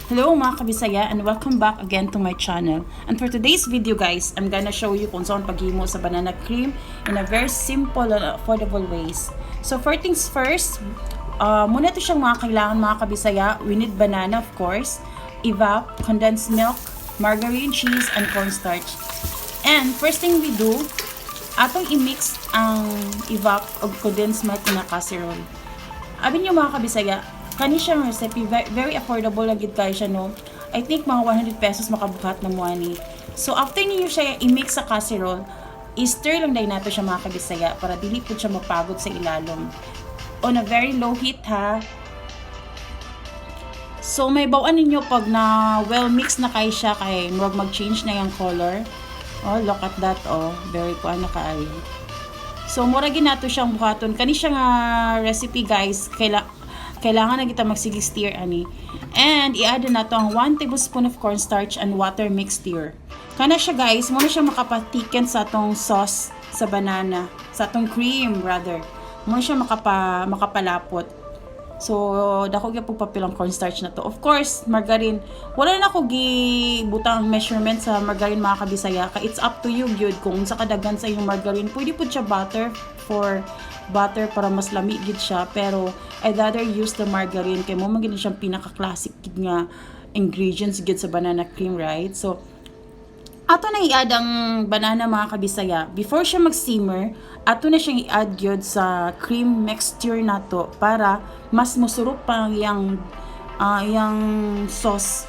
Hello, mga kabisaya, and welcome back again to my channel. And for today's video, guys, I'm gonna show you kung unsaon paghimo sa banana cream in a very simple and affordable ways. So first things first, mao na to siyang mga kailangan, mga kabisaya. We need banana, of course, evap, condensed milk, margarine, cheese, and cornstarch. And first thing we do, atong i-mix ang evap og condensed milk na casserole. Abi niyo, mga kabisaya, kani siyang recipe, very, very affordable lang gid kayo siya, no? I think mga 100 pesos makabuhat na mo ani. So after niyo siya i-mix sa casserole, i-stir lang dayon nato siya, mga kabisaya, para dili pud siya mapagod sa ilalom. On a very low heat ha. So mahibaw-an ninyo pag na well mixed na kay siya kay murag mag-change na yung color. Oh, look at that, oh. Very kuan na kaayo. So mura ginato siyang buhaton. Kani siya nga recipe, guys, kailangan na kita magsige stir ani. And i-add na nato ang 1 tablespoon of cornstarch and water mixture. Kana siya, guys, mao na siya makapathicken sa atong sauce sa banana, sa atong cream rather. Mao na siya makapalapot. So, dako gyud pud papel ang cornstarch na to. Of course, margarine. Wala na ako gibutang measurement sa margarine, mga kabisaya. Kay it's up to you gyud kung unsa kadaghan sa inyong margarine. Pwede pud siya butter for butter para mas lami gid siya. Pero I'd rather use the margarine kay mao man gid siyang pinaka-classic gid nga ingredients gid sa banana cream, right? So, ato nang i-add ang banana, mga kabisaya. Before siya mag-simmer, ato na siyang i-add gyud sa cream mixture nato para mas musurop pa ang iyang sauce.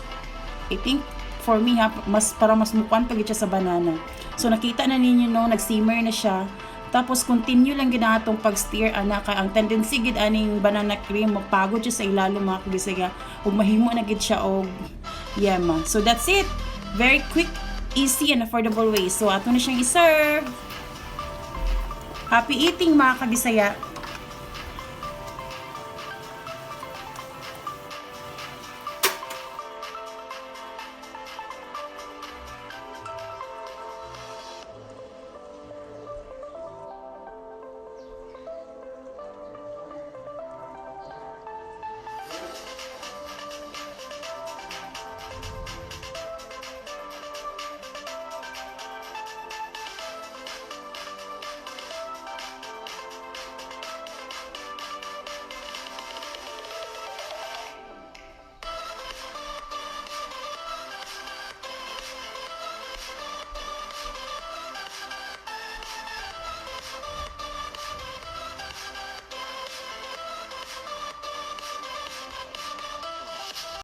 I think for me ha, mas para mas mukuan pa gid siya sa banana. So nakita na ninyo, no, nag-simmer na siya. Tapos continue lang gid ang atong pag-stir ana kay ang tendency gid aning banana cream mapagod siya sa ilalom, mga kabisaya, ug mahimo na gid siya og yema. So that's it. Very quick, easy and affordable way. So ato na siyang i-serve. Happy eating, mga kabisaya.